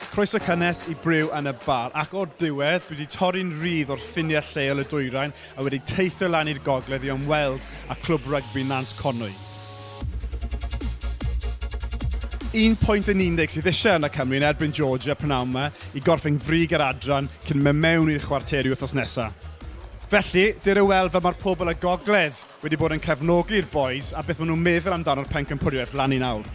Croeso cynnes i Briw yn y Bar, ac o'r diwedd, dwi wedi torri'n rhydd o'r ffiniau lleol y dwyrain a wedi teithio lan i'r gogledd i ymweld â Clwb Rygbi Nant Conwy. Un pwynt yn unig sydd eisiau arna Cymru yn erbyn Georgia prynawn 'ma i gorffen frig yr adran cyn mynd mewn i'r chwarteri wythnos nesa. Felly, dere weld fel mae'r pobl y gogledd wedi bod yn cefnogi'r bois a beth maen nhw'n meddwl amdano'r pencampwriaeth lan i nawr.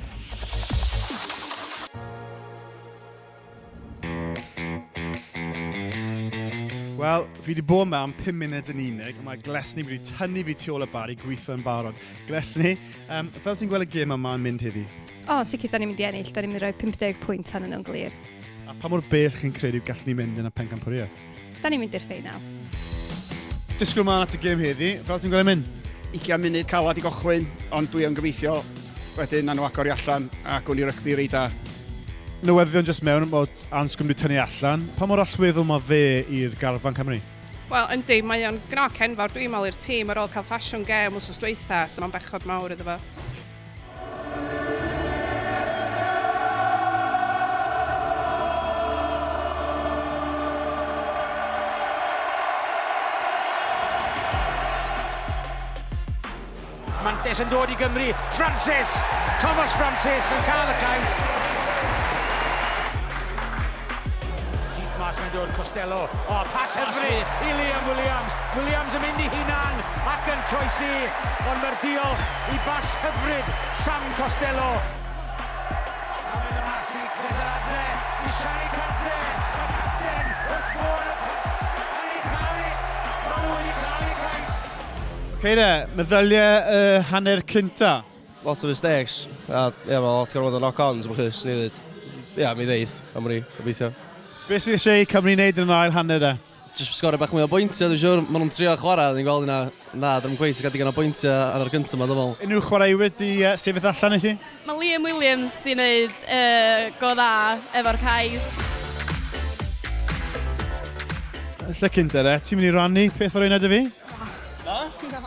Wel, fi wedi bod yma am 5 munud yn unig, a mae Glesni wedi tynnu fi tu ôl y bar i gweithio yn barod. Glesni, um, fel ti'n gweld y gêm yma yn mynd heddi? O, oh, sicr, da ni'n mynd i ennill. Da ni'n mynd i roi 50 pwynt arnyn nhw'n glir. A pa mor bell chi'n credu gallwn ni mynd yn y pencampwriaeth? Da ni'n mynd i'r ffeinal. Disgwyl mlaen at y gêm heddi, fel ti'n gweld e'n mynd? 20 munud calad i gochwyn, ond dwi yn gobeithio wedyn na nhw agor i allan a gwn i rygbi reit da. Newyddion jyst mewn bod Anscombe wedi tynnu allan. Pa mor allweddol mae fe i'r garfan Cymru? Wel, yndi, mae o'n gnoc enfawr dwi'n meddwl i'r tîm ar ôl cael ffasiwn gêm wsos dwytha, so mae'n bechod mawr iddo fo. Mantes yn dod i Gymru. Francis! Thomas Francis yn cael y cais. Syth mas mae'n dod Costello. O, pas hyfryd i Liam Williams. Williams yn mynd i hunan ac yn croesi, ond mae'r diolch i bas hyfryd Sam Costello. A mynd y mas i Krezeladze, i Sharikadze, y capten wrth fôn y pyst yn ei chael hi. Maen nhw wedi cael eu cais. Ok de, meddyliau y hanner cynta. Lot o mistakes, a ie, mae lot gorfod o knock-ons, mwch chi, swn i ddweud. Ie, mi ddeith, am wn i, gobeithio. Beth sydd eisiau i Cymru wneud yn yr ail hanner de? Jyst sgorio bach mwy o bwyntiau, dwi'n siŵr. Maen nhw'n trio chwarae, ni'n gweld yna, na, dyn nhw'n cweit yn cael digon o bwyntiau ar yr gyntaf yma, dwi'n meddwl. Unrhyw chwaraewyr di uh, sefyll allan i ti? Mae Liam Williams di wneud uh, go dda efo'r cais. Lle cynta de, ti'n mynd i rannu peth o'r un â fi? Na? Na.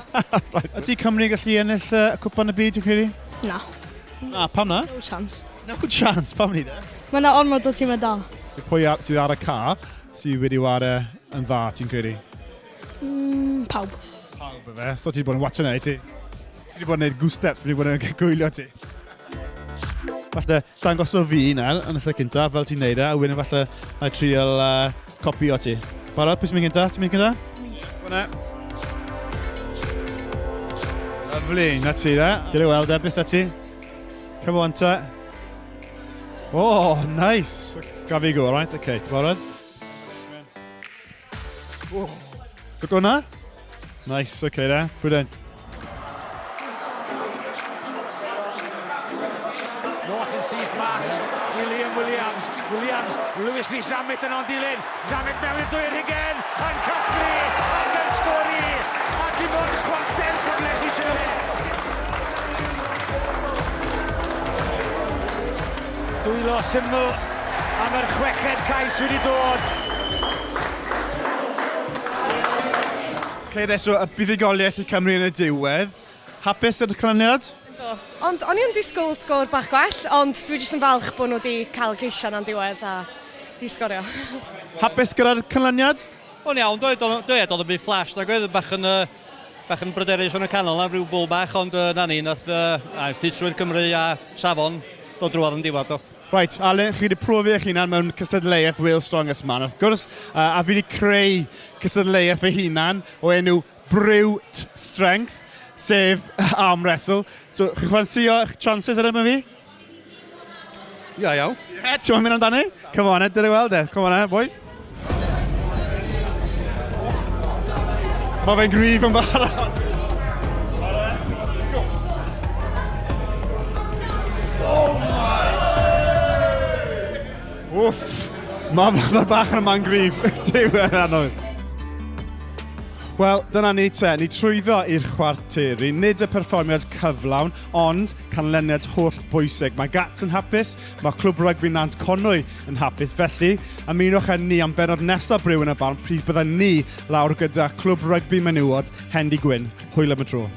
right. Ydy Cymru gallu ennill uh, cwpan y byd, ti'n credu? Na. Na, pam na? No chance. No chance, pam ni de? Mae yna ormod o tîmau da. Pwy ar, sydd ar y ca sydd wedi ware yn dda, ti'n credu? Mm, pawb. Pawb, efe? So ti wedi bod yn watch yna, i ti? Ti wedi bod yn gwneud goose steps, wedi bod yn gwylio ti. Falle dangos o fi na yn y lle cynta, fel ti'n neud e, a wedyn falle na i trial uh, copio ti. Barod, pwy sy'n mynd gynta? Ti'n mynd gynta? Gwna. Lovely, na ti da. Dyle weld e, beth ti? Come on ta. Oh, nice. Gaf fi go, right? Okay, ti'n barod? Oh. Look hwnna. Nice, okay da. Brilliant. North yn syth mas i Liam Williams. Williams, Lewis Lee Zammit yn ond dilyn. Zammit mewn i'r dwy'r hugen, yn casglu ac yn sgori. A dim ond chwarter cyfle sy'n eisiau fe. Dwylo syml am yr chweched cais wedi dod. Ok de, so y buddugoliaeth i Cymru yn y diwedd. Hapus gyda'r canlyniad? Yndw. Ond o'n i yn disgwyl sgôr bach gwell, ond dwi jyst yn falch bod nhw wedi cael ceisiau na'n diwedd a di sgorio. Hapus gyda'r canlyniad? O'n iawn, doedd, doedd, doedd, doedd yn byd flash, nag oedd, bach yn, bach yn bryderus yn y canol na, rhyw bwl bach, ond na ni, nath uh, ffitrwydd Cymru a safon dod drwodd yn diwedd, do. Right, Alun, chi wedi profi eich hunan mewn cystadleuaeth Wales Strongest Man, wrth gwrs, uh, a fi wedi creu cystadleuaeth fy hunan o enw Brute Strength, sef arm wrestle. So, chi'n ffansio eich chances ar yma fi? Ia, iawn. Ie, yeah, ti'n mynd amdani? Come on, dyna weld e. Come on, eh, boys. Mae fe'n gryf yn barod. Oh my! Wff! Mae ma bach yn yma'n gryf. Dyw e'n anodd. Wel, dyna ni te. Ni trwyddo i'r chwarteri. Nid y perfformiad cyflawn, ond canlyniad holl bwysig. Mae Gats yn hapus, mae Clwb Rygbi Nant Conwy yn hapus. Felly, ymunwch â ni am bennod nesaf Briw yn y Barn pryd byddwn ni lawr gyda Clwb Rygbi Menywod Hendy Gwyn. Hwyl am y tro.